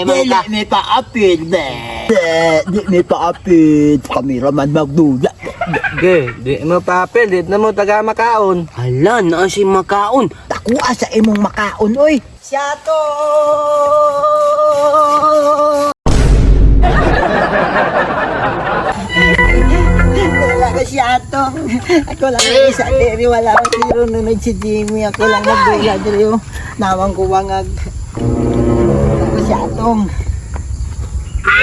Dili mi paapil, be. Be, di mi paapil. Kami raman magdula. Ge, di mo paapil, di na mo taga makaon. Hala, naa si makaon. Takuha sa imong makaon, oy. Siya to! Wala ka siya to. Ako lang ang isa diri, wala ko tiro nunod si Jimmy. Ako lang nagdula diri. Oh. Nawang kuwangag. Ako siya atong.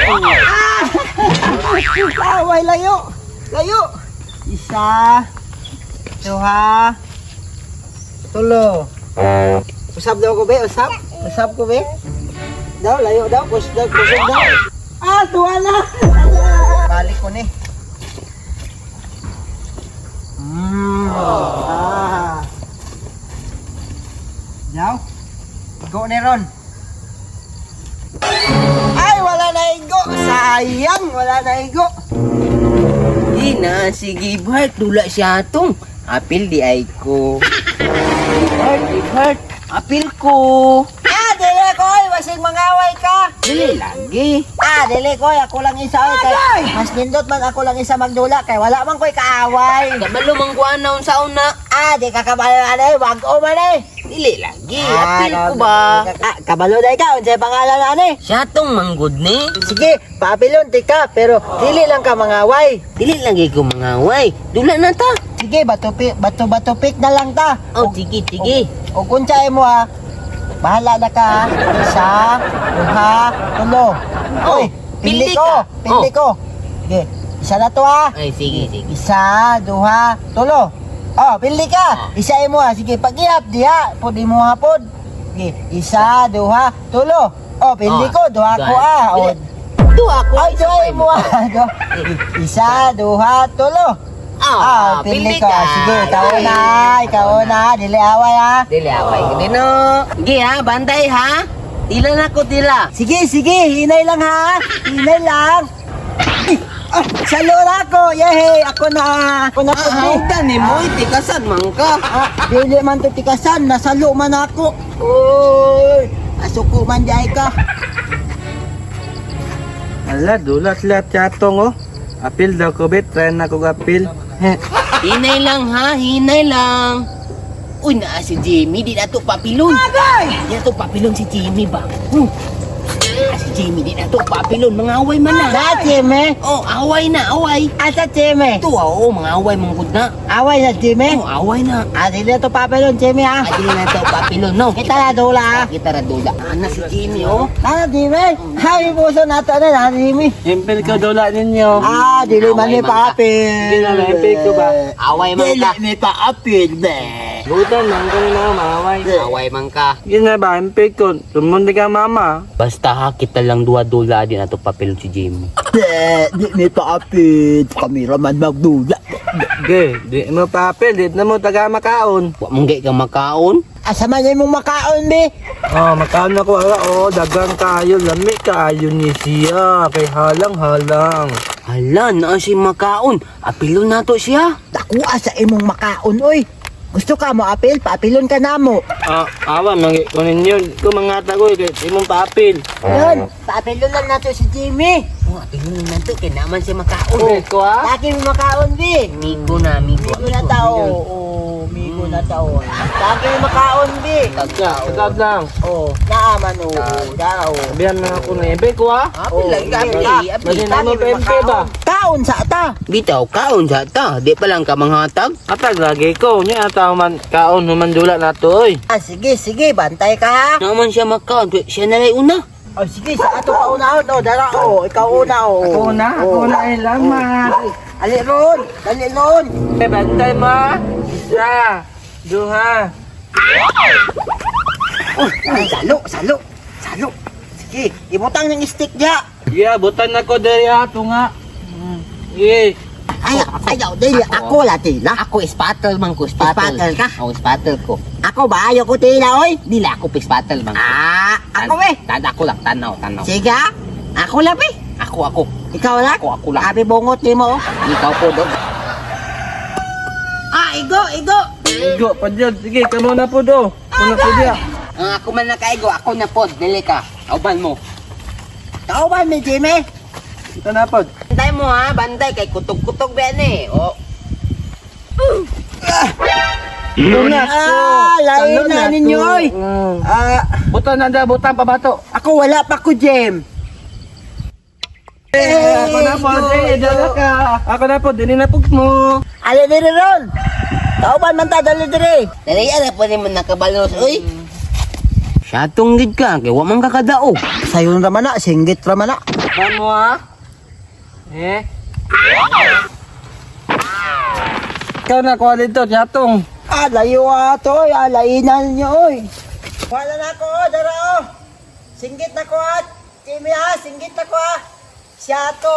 Ah! Away, layo! Layo! Isa, duha, tulo. Usap daw ko be, usap. Usap ko be. Daw, layo daw, kus daw, kusog daw. Ah, tuwa na. Balik ko ni. Ah. Daw. Go ni Ron. Ay, wala na igo. Sayang, wala na igo. Di na, sige Bart, dula siya atong. Apil di ay ko. Bart, Bart, apil ko. Ah, dili ko, oy, wasing mangaway ka. Dili lagi. Ah, dili ko, ako lang isa oy kay mas nindot man ako lang isa magdula kay wala man ko'y kaaway. Kabalo man kuha na unsa una. Ah, di ka kabalo ani, wag-o man eh. Dili lagi, apil ko ba? Ah, kabalo dai ka, unsay pangalan ani? Siya atong manggod ni. Sige, paapilon ti ka, pero dili lang ka mangaway. Dili lagi ko mangaway. Dula na ta. Sige, bato bato bato pick na lang ta. Oh, sige, sige. O kung mo ha, bahala na ka ha. Isa, duha, tulo. Oh, Oy, pili pili ko, ka. pili ko. Sige, isa na to ha. Ay, sige, sige. Isa, duha, tulo. Oh, pili ka. Isa mo ha. Sige, pag-ihap diha, pud imo hapod. Sige, isa, duha, tulo. Oh, pili Oh, ko, duha ko ah. Oh, Duha ko. ay, isa duha ko mo ah. Duha. Isa, duha, tulo. Ah, Ah, pili ka. Sige, ikaw na, ikaw na. Dili away ah. Dili away gid no. Sige ha, bantay ha. Dila na ko dila. Sige, sige, hinay lang ha. Hinay lang. Ay, ah, salo na ako. Yehey, ako na. Ako na. Ah, ni mo tikasan man ka. Ah, dili man to tikasan, nasalo man ako. Uy, asuko man diay ka. Ala, dulat lahat yatong oh. Apil daw ko be, try na ko apil. Heh. Hinay lang ha, hinay lang. Uy, naa si Jimmy, di na to papilon. Di na to papilon si Jimmy ba? Naa si Jimmy, di na to papilon. Mga away man na. Sa Jimmy? Oh, away na, away. Asa Jimmy? Ito, oo, mga away mong na. Away sa Jimmy? Oh, away na. Ah, dili na to papelon, Jimmy ha. Ah, di na to papilon, no? Kita na dula ha. Kita ra dula. Ana si Jimmy, oh. Nana Jimmy? Hay, puso nato na, nana Jimmy. Impil ko dula ninyo. Ah, dili man Away ni man ka. paapil. Sige na lang, impil ko ba? Away man ka. ni paapil, be. Butan man ko na maaway. Away man ka. Sige na ba, impil ko. Tumundi ka mama. Basta ha, kita lang duwa-dula di na to papilon si Jimmy. Be, di ni paapil. Kami raman magdula. Ge, di mo paapil, di na mo taga makaon. Wa mong ka makaon. Asa man yung mong makaon, be? Oh, makaon ako ala oh, dagang kayo, lami kayo ni siya kay halang-halang. Hala, naa si makaon. Apilon na to siya. Dakuha sa imong makaon, oy. Gusto ka mo apil? Paapilon ka na mo. Ah, awa mangi ko ninyo, ko mga tagoy kay imong paapil. Yun, paapilon lang nato si Jimmy. Oh, apilon na to kay naman siya makaon. Oh, ko ah. Lagi mo makaon, be. Migo na, migo. Migo na tao. Oo, migo na tao. Lagi mo makaon, be. Sagad lang. Oo, naaman, oo, dao. Sabihan na ako na impil ko ah. Apil lang, apil, apil. Basin na mo pa ba? Kaon sa ata. Bitaw, kaon sa ta. Di pa lang ka manghatag. Atag lagi ko, nya ataw man kaon humandula na to oy. Ah, sige, sige, bantay ka ha. Naman siya makaon. Siya na lang una. Oh, sige, sa ato pa unahon. Oh, dara, oh, ikaw una, oh. Ako na, ako na ay lamat. Ali ron, dali ron. Eh, bantay mo. ah. Isa, duha. Oh, ay, salo, salo, salo. Sige, ibutang ng stick niya. Yeah, butan na ko diri ah, tunga. Yeah. Ay, ay, daw, dili, ako la tila. Ako, spatel man ko, spatel. Spatel ka? Oo, spatel ko. Ako ba, ayaw ko tila, oy. Dila ako, spatel man ko. Ah, ako eh. Tada ako lang, tanaw, tanaw. Sige, ah. Ako lang eh. Ako, ako. Ikaw lang? Ako, ako lang. Abi bungot ni mo. oh. Ikaw po, dog. Ah, igo, igo. Igo, pa dyan. Sige, kamo na po do. Ako na po diya. Ang ako man nakaigo, ako na pod. Dili ka. Auban mo. Kauban mi, Jimmy. Ito na pod. Bantay mo ha, bantay kay kutog-kutog ba yan eh. Oh. Ito na. Ah, lain Talo na to. ninyo, oy. Ah, Butan na da, butan pa bato. ako wala pa ko, Jem. Eh, ako na pod. Eh, dala ka. Ako na pod, dili na pug mo. Ali diri ron. Kauban man ta dali diri. Dali na po ni mo nakabalos, uy. Syatong gid ka, kay wa man kakadao. Sayon ra man na, singgit ra man na. Ban mo ha? Eh. Ikaw na kuha dito, yatong. Ah, layo ato, oy. Ah, lainan ninyo, oy. Wala na ako, oh, dara, oh. Singgit na ko, ah. Jimmy, ah, singgit na ko, ah. Siya to.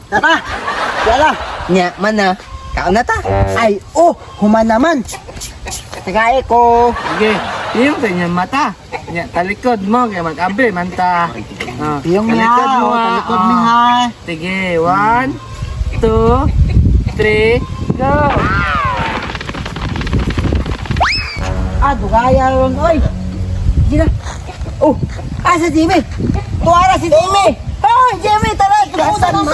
Tara, wala. Nya man na. Kaon na ta. Ay, oh, human naman. Tagay ko. Sige, iyong sa inyong mata. Nya, talikod mo, kaya mag-abre, manta. Ah, Iyong niya, talikod mo, oh, ah. talikod mi Ah. ha. Sige, 1, 2, 3, go! Ah, dugaya ron, oy. Sige na. Oh, ah, si Jimmy. Tuwara si Jimmy. Hoy, Jimmy, tara. Gasan mo.